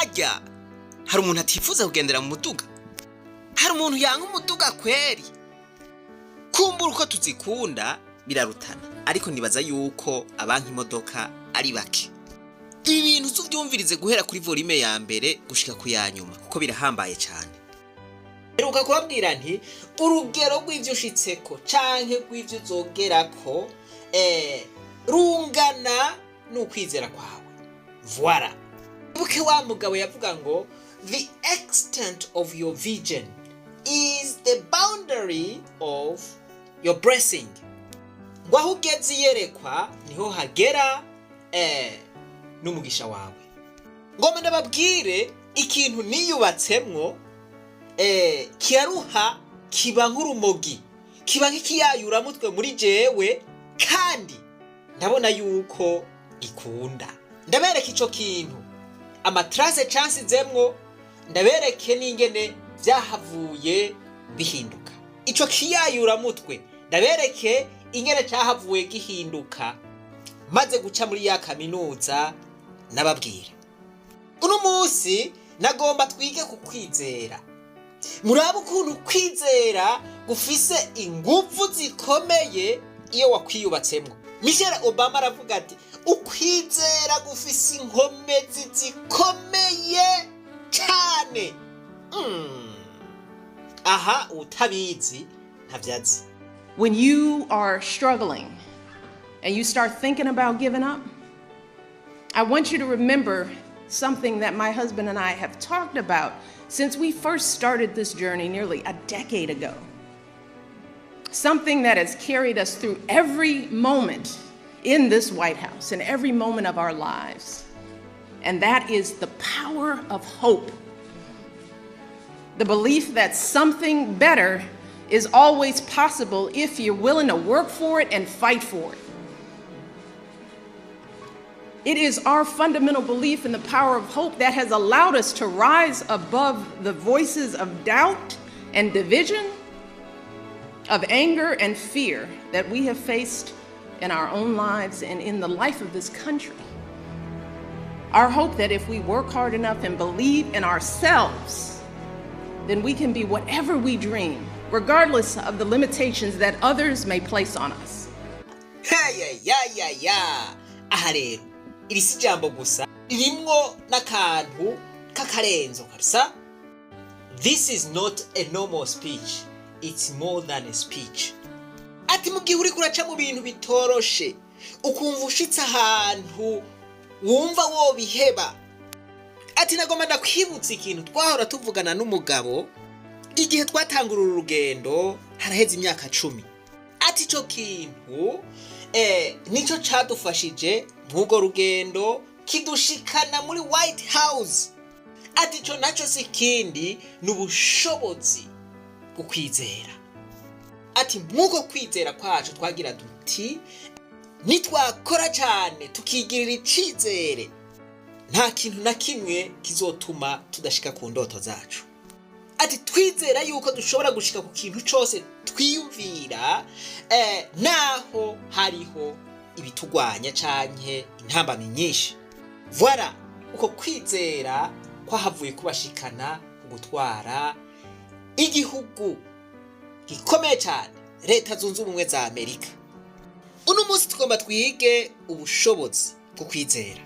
Harya hari umuntu atifuza kugendera mu muduga? Hari umuntu yanga umuduga kweri? Kumbura uko tuzikunda birarutana, ariko nibaza yuko abanka imodoka ari bake. Ibi bintu uzuvyumvirize guhera kuri volume ya mbere gushika ku ya nyuma, kuko birahambaye cyane. Heruka kubabwira nti urugero rw'ivyo ushitseko canke rw'ivyo uzogerako rungana n'ukwizera kwawe. Voilà. Buke wa mugabo yavuga ngo "The extent of your vision is the boundary of your blessing", ngo aho ugeze iyerekwa niho hagera n'umugisha wawe. Ngoma ndababwire ikintu niyubatsemwo, kiraruha, kiba nk'urumogi, kiba nk'ikiyayuramutwe muri jewe, kandi ndabona yuko gikunda. Ndabereka ico kintu, ama traces cansizemwo, ndabereke n'ingene vyahavuye bihinduka. Ico kiyayuramutwe ndabereke ingene cahavuye gihinduka maze guca muri ya kaminuza nababwira. Uno munsi nagomba twige ku kwizera. Murabe ukuntu kwizera gufise inguvu zikomeye iyo wakwiyubatsemwo. Michelle Obama aravuga ati ukwizera gufise inkomezi zikomeye cyane. Aha utabizi ntavyazi. When you are struggling and you start thinking about giving up, I want you to remember something that my husband and I have talked about since we first started this journey nearly a decade ago. Something that has carried us through every moment in this White House and every moment of our lives. And that is the power of hope. The belief that something better is always possible if you're willing to work for it and fight for it. It is our fundamental belief in the power of hope that has allowed us to rise above the voices of doubt and division, of anger and fear that we have faced in our own lives and in the life of this country. Our hope that if we work hard enough and believe in ourselves, then we can be whatever we dream, regardless of the limitations that others may place on us. Ya aha rero iri si ijambo gusa, ririmwo n'akantu k'akarenzo kabisa. This is not a normal speech, it's more than a speech. Ati mu gihe uriko uraca mu bintu bitoroshe, ukumva ushitse ahantu wumva wobiheba, ati nagomba ndakwibutsa ikintu twahora tuvugana n'umugabo igihe twatangura uru rugendo, haraheze imyaka 10. Ati ico kintu nico cadufashije mw'urwo rugendo, kidushikana muri White House. Ati ico naco si ikindi, ni ubushobozi bwo kwizera. Ati mw'uko kwizera kwacu twagira duti nitwakora cyane, tukigirira icizere, nta kintu na kimwe kizotuma tudashika ku ndoto zacu. Ati twizera yuko dushobora gushika ku kintu cose twiyumvira, naho hariho ibitugwanya canke intambamyi nyinshi. Voilà, uko kwizera kwahavuye kubashikana ku gutwara igihugu gikomeye cyane, Leta Zunze Ubumwe za Amerika. Uno munsi tugomba twige ubushobozi bwo kwizera,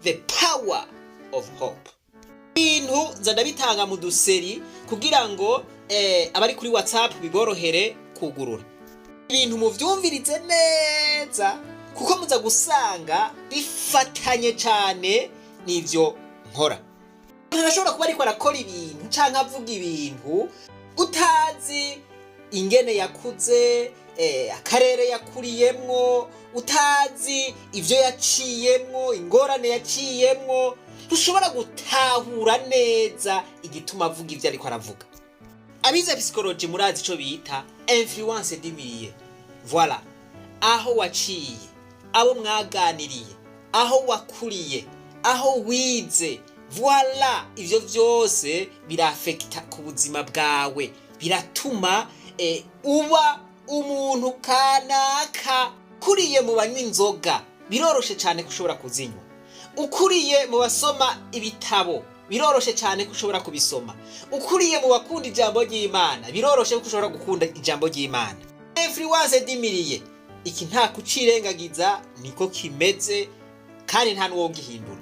the power of hope. Ibintu nza ndabitanga mu du séries kugira ngo abari kuri WhatsApp biborohere kugurura. Ibintu muvyumvirize neza, kuko muza gusanga bifatanye cyane n'ivyo nkora. Umuntu arashobora kuba ariko arakora ibintu canke avuga ibintu utazi ingene yakuze, akarere yakuriyemwo, utazi ivyo yaciyemwo, ingorane yaciyemwo, ntushobora gutahura neza igituma avuga ivyo ariko aravuga. Abize psychologie murazi ico bita influence du milieu. Voilà, aho waciye, abo mwaganiriye, aho wakuriye, aho wize, voilà, ivyo vyose birafekita ku buzima bwawe, biratuma uba umuntu kanaka. Kuriye mu banywa inzoga, biroroshe cyane ko ushobora kuzinywa. Ukuriye mu basoma ibitabo. Biroroshe cyane ko ushobora kubisoma. Ukuriye mu bakunda ijambo ry'Imana, biroroshe ko ushobora gukunda ijambo ry'Imana. Influence du milieu, iki nta kucirengagiza, niko kimeze kandi nta n'uwo gihindura.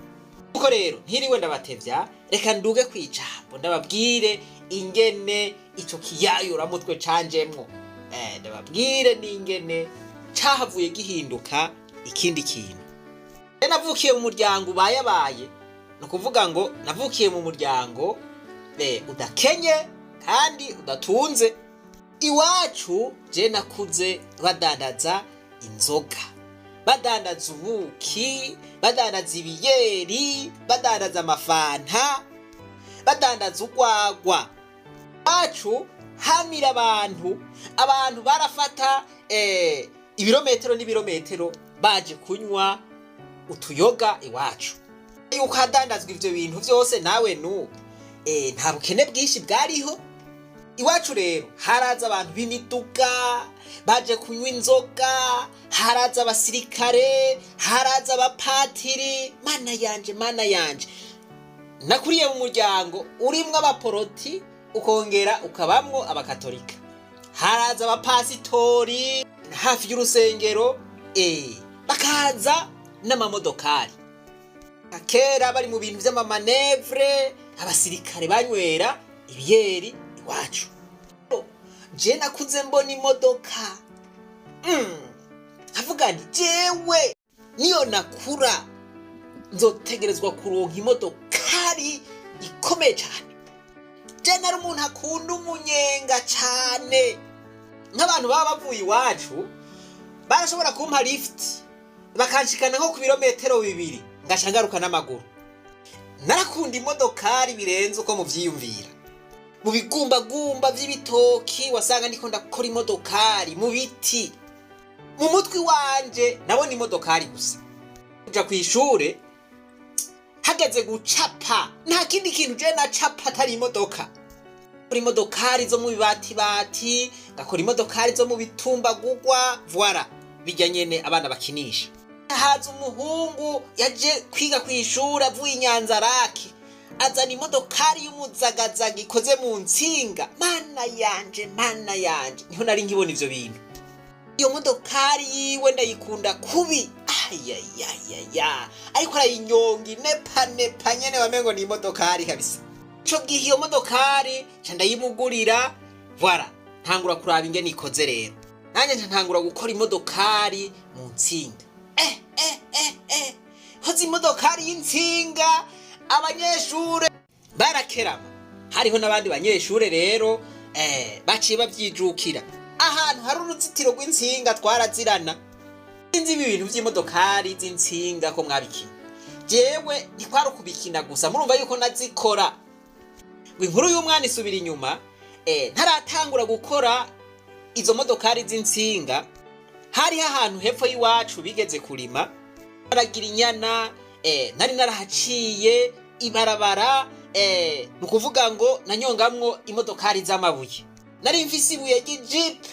Kuko rero ntiriwe ndabatevya, reka nduge kwijambo, ndababwire ingene ico kiyayuramutwe canjemwo, ndababwire n'ingene cahavuye gihinduka ikindi kintu. Rero navukiye mu muryango ubayabaye, ni ukuvuga ngo navukiye mu muryango udakenye kandi udatunze. Iwacu je nakuze badandaza inzoga, badandaza ubuki, badandaza ibiyeri, badandaza amafanta, badandaza urwagwa. Iwacu hamira abantu, abantu barafata ibirometero n'ibirometero baje kunywa utuyoga iwacu. Yuko hadandazwa ivyo bintu vyose, nawe nubu nta bukene bwinshi bwariho iwacu. Rero haraza abantu b'imiduga baje kunywa inzoga, haraza abasirikare, haraza abapatiri. Mana yanje, mana yanje! Nakuriye mu muryango urimwo abaporoti, ukongera ukabamwo abakatolika. Haraza abapasitori hafi y'urusengero, bakaza n'amamodokari. Kera bari mu bintu vy'ama manœuvres, abasirikare banywera ibiyeri iwacu. Je nakuze mbona imodoka, avuga nti: "Jewe niyo nakura nzotegerezwa kuronka imodokari ikomeye cyane." Je nari umuntu akunda umunyenga cane. Nk'abantu baba bavuye iwacu barashobora kumpa lift, bakanshikana nko ku birometero 2, ngaca ngaruka n'amaguru. Narakunda imodokari birenze uko muvyiyumvira. Mu bigumbagumba vy'ibitoki wasanga ndiko ndakora imodokari mu biti. Mu mutwi wanje nabona imodokari gusa. Kuja kw'ishure, hageze gucapa, nta kindi kintu je nacapa atari imodoka. Ngakora imodokari zo mu bibatibati, ngakora imodokari zo mu bitumbagugwa, voilà, bijya nyene abana bakinisha. Haza umuhungu yaje kwiga kw'ishuri avuye i Nyanzarake, azana imodokari y'umuzagazaga ikoze mu ntsinga. Mana yanje, mana yanje, niho nari nkibona ivyo bintu. Iyo modokari yiwe ndayikunda kubi, ayayayaya! Ariko arayinyonga inepa nepa nyene, wamengo ni imodokari kabisa. Ico gihe iyo modokari nca ndayimugurira, voilà, ntangura kuraba ingene ikoze. Rero nanjye nca ntangura gukora imodokari mu ntsinga. Hoze imodokari y'intsinga, abanyeshure barakerama. Hariho n'abandi banyeshure rero baciye bavyijukira. Ahantu hari uruzitiro rw'intsinga twarazirana. Sinzi ibi bintu vy'imodokari z'intsinga ko mwabikina. Jewe ntikwari ukubikina gusa, murumva yuko nazikora. Ngo inkuru y'umwana isubira inyuma. Ntaratangura gukora izo modokari z'intsinga, hariho ahantu hepfo y'iwacu bigeze kurima, baragira inyana. Nari narahaciye ibarabara, ni ukuvuga ngo nanyongamwo imodokari z'amabuye. Nari mfise ibuye ry'ijipe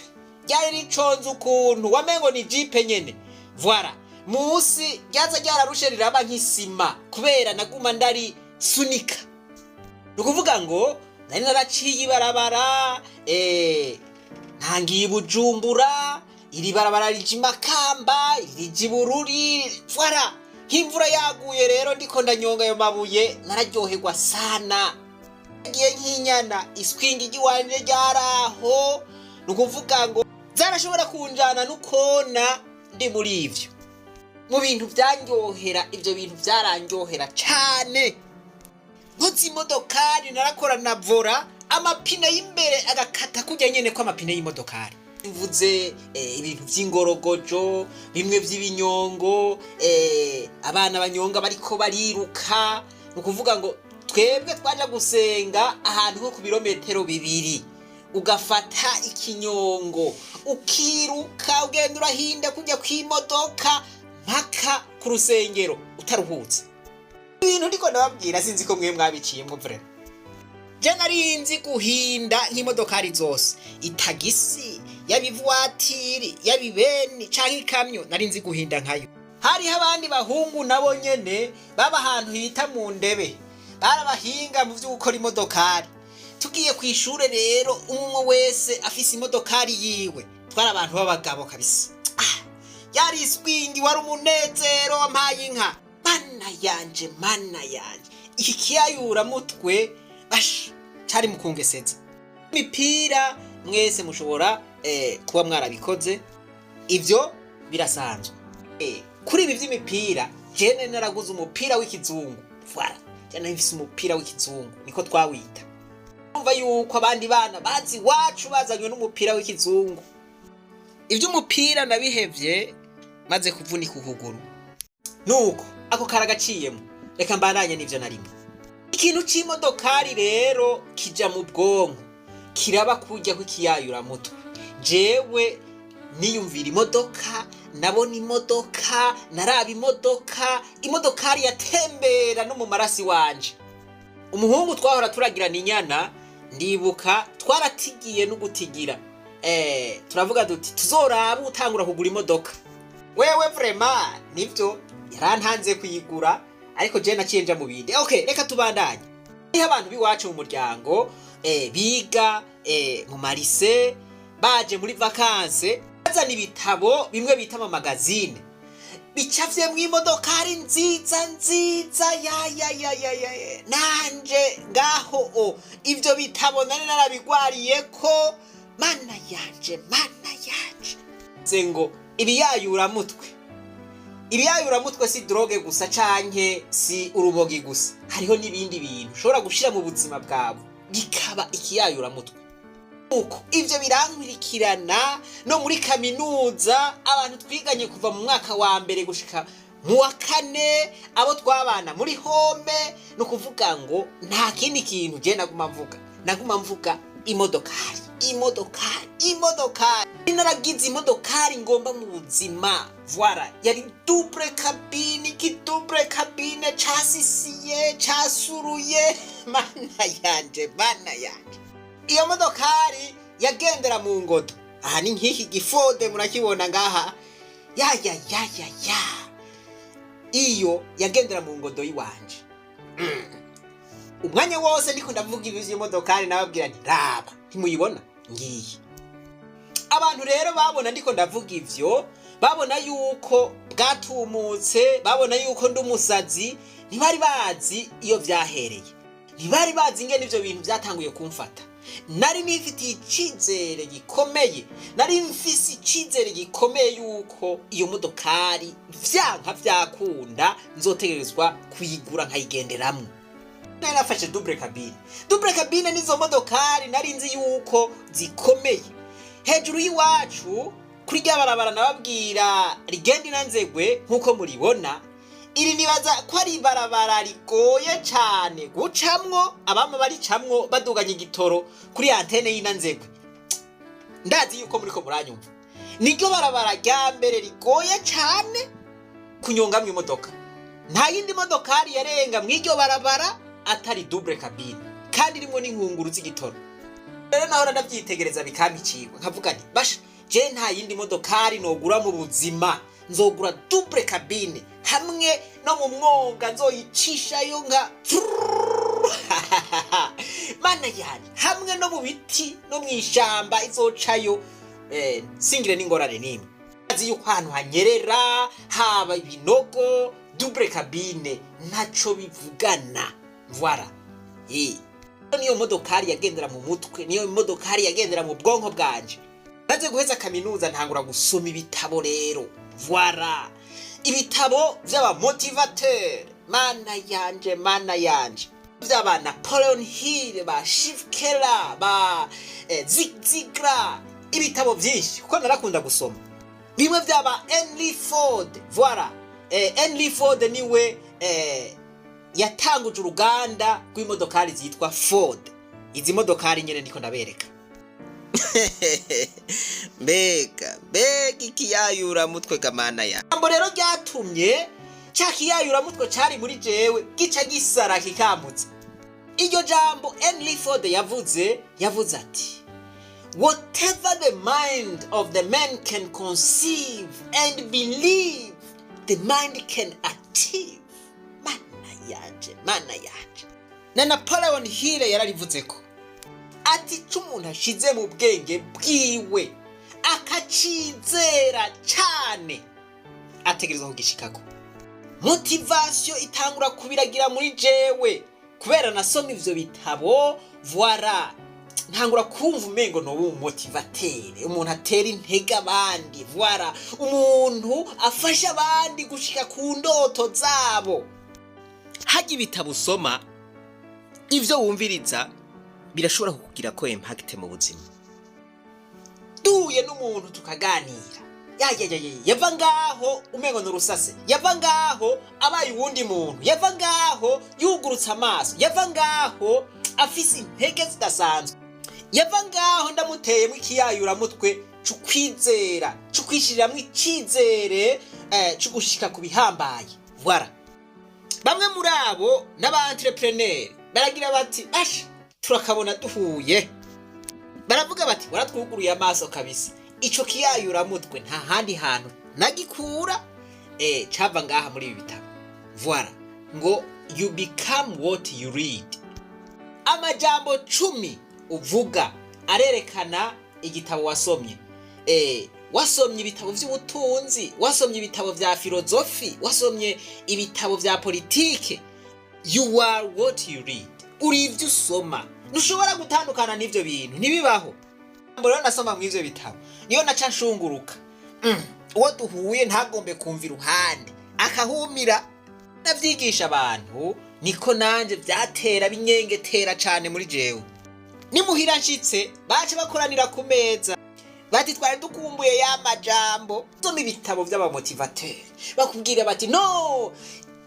ryari riconze ukuntu wamengo ni jipe nyene, voilà. Musi ryaza ryararushe, riraba nk'isima kubera naguma ndari sunika. Ni ukuvuga ngo nari naraciye ibarabara, ntangiye i Bujumbura, iri barabara rija i Makamba, rija i Bururi, voilà. Nk'imvura yaguye rero, ndiko ndanyonga ayo mabuye, nararyoherwa sana, ngiye nk'inyana. Iswingi ry'iwanje ryaraho, ni ukuvuga ngo zarashobora kunjana n'ukona ndi muri ivyo. Mu bintu vyanryohera, ivyo bintu vyarandyohera cane. Nkoze imodokari, narakora na volant, amapine y'imbere agakata kurya nyene ko amapine y'imodokari. Mvuze ibintu vy'ingorogojo, bimwe vy'ibinyongo, abana banyonga bariko bariruka. Ni ukuvuga ngo twebwe twaja gusenga ahantu nko ku birometero 2, ugafata ikinyongo ukiruka, ugenda urahinda kujya kw'imodoka mpaka ku rusengero utaruhutse. Ibintu ndiko ndababwira, sinzi ko mwe mwabiciyemwo. Vraiment, je nari nzi guhinda nk'imodokari zose, itagisi, yaba ivuwatiri, yaba ibeni canke ikamyo, nari nzi guhinda nkayo. Hariho abandi bahungu nabo nyene baba ahantu hita mu ndebe. Bari abahinga mu vyo gukora imodokari. Tugiye ku ishure rero, umwe wese afise imodokari yiwe. Twari abantu b'abagabo kabisa. Ah, yari swingi, wari umunezero wampaye inka. Mana yanje, mana yanje, iki kiyayuramutwe basha cari mu kungeseza. Imipira mwese mushobora kuba mwarabikoze, ivyo birasanzwe. Kuri ibi vy'imipira, jene naraguze umupira w'ikizungu. Voilà, jene mfise umupira w'ikizungu, niko twawita. Umva yuko abandi bana bazi iwacu bazanywe n'umupira w'ikizungu. Ivy'umupira nabihevye maze kuvunika ukuguru. Nuko ako karagaciyemo, reka mbandanye n'ivyo narimo. Ikintu c'imodokari rero kija mu bwonko, kiraba kurya kw'ikiyayuramutwe. Jewe niyumvira imodoka, nabona imodoka, naraba imodoka, imodokari yatembera no mu marasi wanje. Umuhungu twahora turagirana inyana, ndibuka twaratigiye no gutigira, turavuga duti: "Tuzoraba utangura kugura imodoka." Wewe vraiment nivyo yarantanze kuyigura, ariko je naciye nja mu bindi. Okay, reka tubandanye. Niho abantu b'iwacu mu muryango biga mu ma lycée baje muri vacances, bazana ibitabo bimwe bita ama magazine bicafyemwo imodokari nziza nziza. Ya ya ya ya ya ya. Nanje ngaho o ivyo bitabo nari narabigwariye ko. Mana yanje, mana yanje, se ngo ibiyayuramutwe, ibiyayuramutwe si drogue gusa canke si urubogi gusa, hariho n'ibindi bintu ushobora gushira mu buzima bwawe bikaba ikiyayuramutwe. Uko ivyo birankurikirana no muri kaminuza. Abantu twiganye kuva mu mwaka wa mbere gushika mu wa kane, abo twabana muri home, ni ukuvuga ngo nta kindi kintu je naguma mvuga, naguma mvuga imodokari, imodokari, imodokari. Naragize imodokari ngomba mu buzima. Voilà, yari double cabine, iki double cabine casisiye, casuruye. Mana yanje, mana yanje, iyo modokari yagendera mu ngodo. Aha ni nk'iki gifode murakibona ngaha. Ya ya ya ya ya, iyo yagendera mu ngodo y'iwanje. Umwanya wose ndiko ndavuga ibi vy'imodokari, nababwira nti: "Raba, ntimuyibona ngiyi." Abantu rero babona ndiko ndavuga ivyo, babona yuko bwatumutse, babona yuko ndi umusazi. Ntibari bazi iyo vyahereye, ntibari bazi ingene ivyo bintu vyatanguye kumfata. Nari nifitiye icizere gikomeye, nari mfise icizere gikomeye yuko iyo modokari vyanka vyakunda nzotegerezwa kuyigura nkayigenderamwo. Nari nafashe double cabine. Double cabine nizo modokari nari nzi yuko zikomeye. Hejuru y'iwacu kuri rya barabara nababwira rigenda inanzegwe, nk'uko muribona iri, nibaza ko ari ibarabara rigoye cane gucamwo. Abama baricamwo baduganye igitoro kuri antenne y'inanzegwe, ndazi yuko muriko muranyumva. Niryo barabara rya mbere rigoye cane kunyongamwo imodoka. Nta yindi modokari yarenga mw'iryo barabara atari double cabine, kandi irimo n'inkunguru z'igitoro. Rero nahora ndavyitegereza bikampicirwa, nkavuga nti: "Basha, je nta yindi modokari nogura mu buzima, nzogura double cabine, hamwe no mu mwonga nzoyicishayo nka mana yanje, hamwe no mu biti no mw'ishamba izocayo, singire n'ingorane n'imwe." Azi yuko ahantu hanyerera, haba ibinogo, double cabine ntaco bivugana. Voilà. Niyo modokari yagendera mu mutwe, niyo modokari yagendera mu bwonko bwanje. Maze guheza kaminuza, ntangura gusoma ibitabo rero. Voilà, ibitabo vy'aba motivateur. Mana yanje, mana yanje, vy'aba Napoleon Hill, ba Shiv Khera, ba Zig Ziglar, ibitabo vyinshi kuko narakunda gusoma. Bimwe vyaba Henry Ford. Voilà, Henry Ford niwe yatanguje uruganda rw'imodokari zitwa Ford, izi modokari nyene ndiko ndabereka. Mbega mbega ikiyayura mutwe gamana ya jambo rero ryatumye ca kiyayura mutwe cari muri jewe gica gisara kikamutse. Iryo jambo Henry Ford yavuze, yavuze ati: "Whatever the mind of the man can conceive and believe, the mind can achieve." Mana yanje, mana yanje. Na Napoleon Hill yararivuze ko ati ico umuntu ashize mu bwenge bwiwe akacizera cane, ategerezwa kugishikako. Motivation itangura kubiragira muri jewe kubera nasoma ivyo bitabo. Voilà, ntangura kumva umengo noba umumotivateur, umuntu atera intege abandi. Voilà, umuntu afasha abandi gushika ku ndoto zabo. Hajya ibitabo usoma, ivyo wumviriza, birashobora kukugira ko impact mu buzima. Duhuye n'umuntu tukaganira, yayayaya, yava ngaho umengo ni urusase, yava ngaho abaye uwundi muntu, yava ngaho yugurutse amaso, yava ngaho afise intege zidasanzwe, yava ngaho ndamuteyemo ikiyayuramutwe c'ukwizera, c'ukwishiriramwo icizere, c'ugushika ku bihambaye. Voilà, bamwe muri abo n'aba entrepreneur baragira bati: "Asha, turakabona duhuye." Baravuga bati: "Waratwuguruye amaso kabisa." Ico kiyayuramutwe nta handi hantu nagikura, cava ngaha muri ibi bitabo. Voilà, ngo "You become what you read." Amajambo 10 uvuga arerekana igitabo wasomye. Wasomye ibitabo vy'ubutunzi, wasomye ibitabo vya filozofi, wasomye ibitabo vya politike, you are what you read. Uri ivyo usoma. Ntushobora gutandukana n'ivyo bintu, ntibibaho. Rero nasoma mw'ivyo bitabo, niyo naca nshunguruka. Uwo duhuye ntagombe kumva iruhande akahumira. Navyigisha abantu, niko nanje vyatera binyengetera cane muri jewe. Nimuhira nshitse, baca bakoranira ku meza bati: "Twari dukumbuye ya majambo." Soma ibitabo vy'abamotivateur, bakubwira bati: "No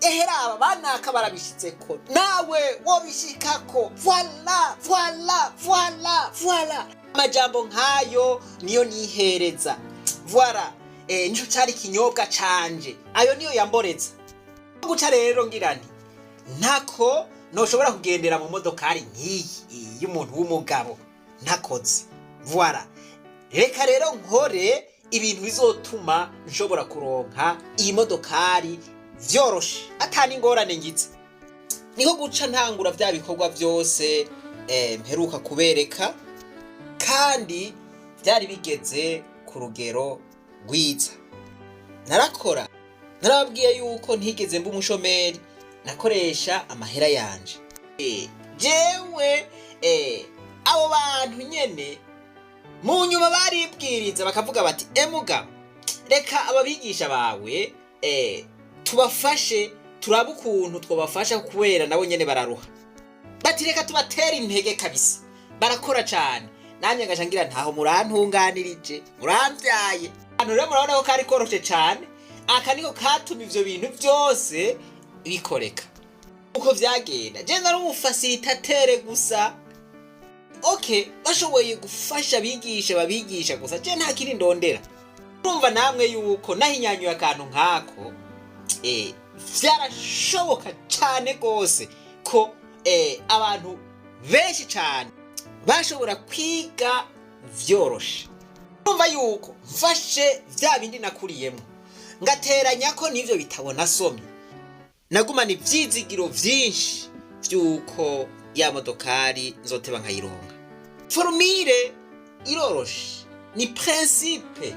eheraba banaka barabishitseko, nawe wobishikako." Voilà, voilà, voilà, voilà, amajambo nk'ayo niyo nihereza. Voilà, nico cari ikinyobwa canje, ayo niyo yamboreza guca. Rero ngira nti ntako noshobora kugendera mu modokari nk'iyi y'umuntu w'umugabo ntakoze. Voilà, reka rero nkore ibintu bizotuma nshobora kuronka iyi modokari vyoroshe, atani ingorane ngize. Niko guca ntangura vya bikorwa vyose mperuka kubereka, kandi byari bigeze ku rugero rwiza. Narakora, narababwiye yuko ntigeze mba umushomeri, nakoresha amahera yanje. Jewe abo bantu nyene mu nyuma baribwiriza bakavuga bati: "Emugabo, reka ababigisha bawe tubafashe, turabe ukuntu twabafasha, kubera nabo nyene bararuha." Bati: "Reka tubatere intege kabisa, barakora cane." Nanjye ngaca ngira ntaho murantunganirije, muramvyaye. Ahantu rero murabona ko kari koroshe cane. Aka niko katuma ivyo bintu vyose bikoreka uko vyagenda. Je nari umufacilitateur gusa. Okay, bashoboye gufasha abigisha, babigisha gusa, je nta kindi ndondera. Urumva namwe yuko nahinyanyuye akantu nk'ako, vyarashoboka cane gose ko abantu benshi cane bashobora kwiga vyoroshe. Urumva yuko mfashe vya bindi nakuriyemo, ngateranya ko n'ivyo bitabo nasomye, nagumana ivyizigiro vyinshi vy'uko ya modokari nzoteba nkayironka. Formule iroroshe, ni principe.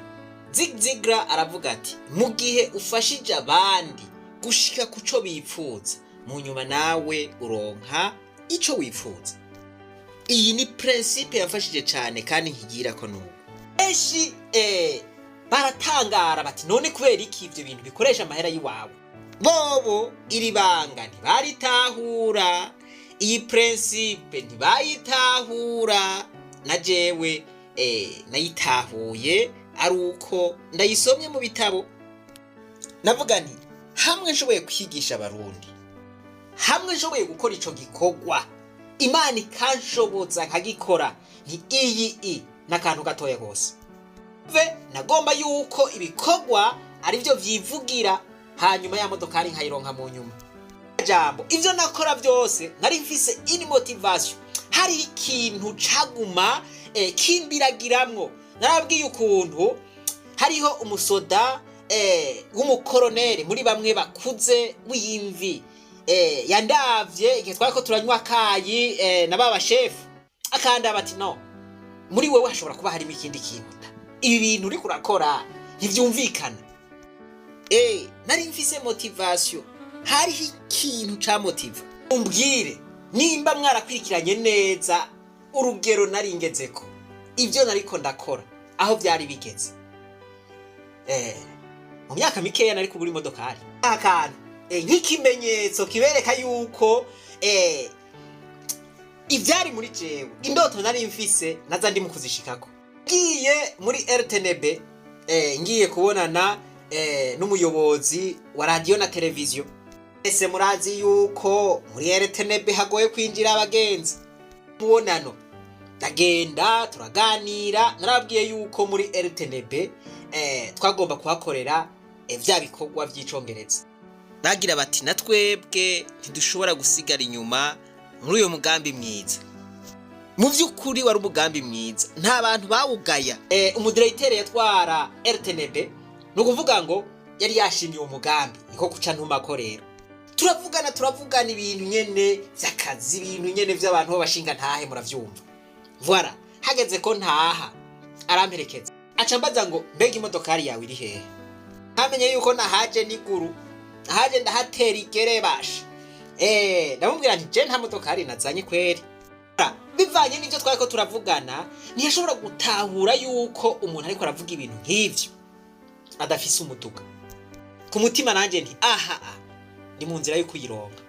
Zig Ziglar aravuga ati: "Mu gihe ufashije abandi gushika kuco bipfuza, mu nyuma nawe uronka ico wifuza." Iyi ni principe yamfashije cane kandi nkigira ko nubu. Benshi baratangara bati: "None kubera iki ivyo bintu bikoresha amahera y'iwawe?" Bobo iri banga ntibaritahura, iyi principe ntibayitahura. Na jewe nayitahuye ari uko ndayisomye mu bitabo. Navuga nti hamwe nshoboye kwigisha Abarundi, hamwe nshoboye gukora ico gikorwa, Imana ikanshoboza nkagikora, nti iyi i n'akantu gatoya gose. Ve nagomba yuko ibikorwa ari byo vyivugira, hanyuma ya modokari nkayironka mu nyuma. Jambo ivyo nakora byose nari mfise ini motivation, hari ikintu caguma kimbiragiramwo. Narabwiye ukuntu hariho umusoda w'umukoroneri muri bamwe bakuze w'imvi. Yandavye igihe twariko turanywa akayi na ba bashefu, akandaba ati: "No muri wewe hashobora kuba harimo ikindi kintu, ibi bintu uriko urakora ntivyumvikana." Nari mfise motivation, hariho ikintu ca motiva. Umbwire nimba mwarakwirikiranye neza urugero nari ngezeko, ibyo nariko ndakora, aho byari bigeze. Mu myaka mikeya nari kubura imodokari. Akantu nk'ikimenyetso kibereka yuko ivyari muri jewe, indoto nari mfise, naza ndi mu kuzishikako. Ngiye muri RTNB, ngiye kubonana n'umuyobozi wa radiyo na televiziyo. Ese murazi yuko muri RTNB hagoye kwinjira abagenzi? Mubonano ndagenda, turaganira, narabwiye yuko muri RTNB twagomba kuhakorera vya bikorwa vy'icongereza. Bagira bati: "Na twebwe ntidushobora gusigara inyuma muri uyo mugambi mwiza." Mu by'ukuri wari umugambi mwiza, nta bantu bawugaya. Umudirecteur yatwara RTNB, ni ukuvuga ngo yari yashimye uwo mugambi, niko kuca ntumako. Rero turavugana, turavugana ibintu nyene vy'akazi, ibintu nyene vy'abantu b'abashinga ntahe, muravyumva. Voilà, hageze ko ntaha aramperekeza, aca mbaza ngo: "Mbega imodokari yawe iri hehe?" Ntamenye yuko nahaje n'iguru, nahaje ndahatera igere basha. Ndamubwira nti: "Je nta modokari nazanye kweri." Bivanye n'ivyo twariko turavugana, ntiyashobora gutahura yuko umuntu ariko aravuga ibintu nk'ivyo adafise umuduga. Ku mutima nanje nti: "Aha ndi mu nzira yo kuyironka."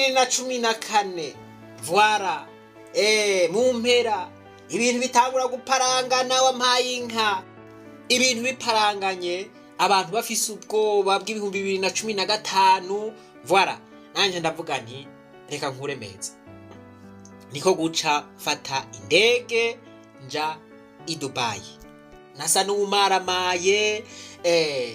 2014, voilà, mu mpera ibintu bitangura guparangana, wampaye inka. Ibintu biparanganye, abantu bafise ubwoba bw'2015. Voilà, nanje ndavuga nti: "Reka nkure meza." Niko guca mfata indege nja i Dubai. Nasa n'uwumaramaye,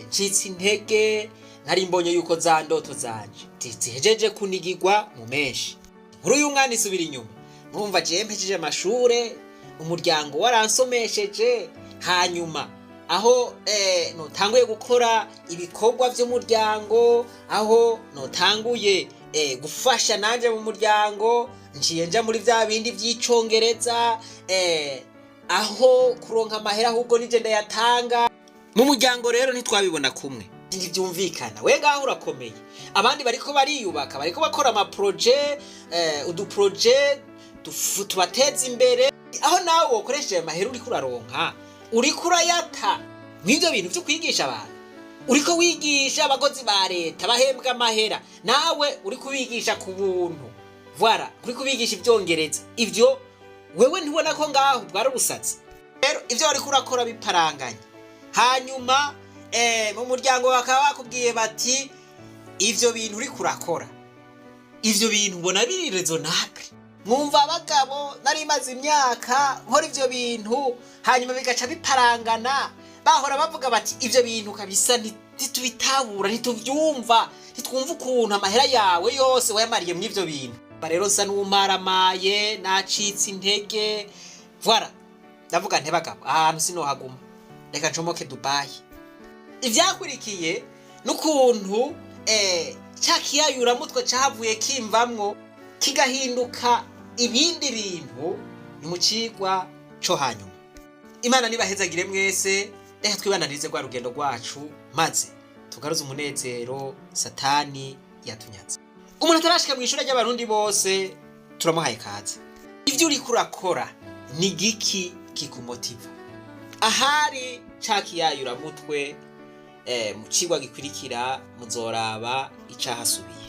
ncitse intege. Nari mbonye yuko za ndoto zanje zihejeje kunigirwa mu menshi. Nkuru y'umwana isubira inyuma. Murumva, jewe mpejeje amashure, umuryango waransomesheje, hanyuma aho notanguye gukora ibikorwa vy'umuryango, aho notanguye gufasha nanje mu muryango, nciye nja muri vya bindi vy'icongereza, aho kuronka amahera ahubwo nije ndayatanga mu muryango. Rero ntitwabibona kumwe, ntibyumvikana. We ngaho urakomeye, abandi bariko bariyubaka, bariko bakora amaprojets, uduprojets tubateza imbere, aho nawe wokoresheje amahera uriko uraronka, uriko urayata mw'ivyo bintu vyo kwigisha abantu. Uriko wigisha abakozi ba leta bahembwa amahera, nawe uriko ubigisha ku buntu. Voilà, uriko ubigisha ivyongereza. Ivyo wewe ntubona ko ngaho bwari ubusatsi? Rero ivyo wariko urakora biparanganye, hanyuma mu muryango bakaba bakubwiye bati: "Ivyo bintu uriko urakora, ivyo bintu ubona biri raisonnable?" Mwumva abagabo, nari maze imyaka nkora ivyo bintu, hanyuma bigaca biparangana. Bahora bavuga bati: "Ivyo bintu kabisa ntitubitahura, ntituvyumva, ntitwumva ukuntu amahera yawe yose wayamariye mw'ivyo bintu." Rero nsa n'uwumaramaye, nacitse intege. Voilà, ndavuga nti: "Bagabo, ahantu sinohaguma, reka ncomoke Dubai." Ivyakurikiye n'ukuntu ca kiyayuramutwe cahavuye kimvamwo kigahinduka ibindi bintu, ni mu cigwa co hanyuma. Imana nibahezagire mwese. Reka twibananirize rwa rugendo rwacu, maze tugaruze umunezero Satani yatunyaze. Umuntu atarashika mu ishuri ry'Abarundi bose, turamuhaye kaze. Ivyo uriko urakora ni giki kikumotiva? Ahari ca kiyayuramutwe, mu cigwa gikurikira muzoraba icahasubiye.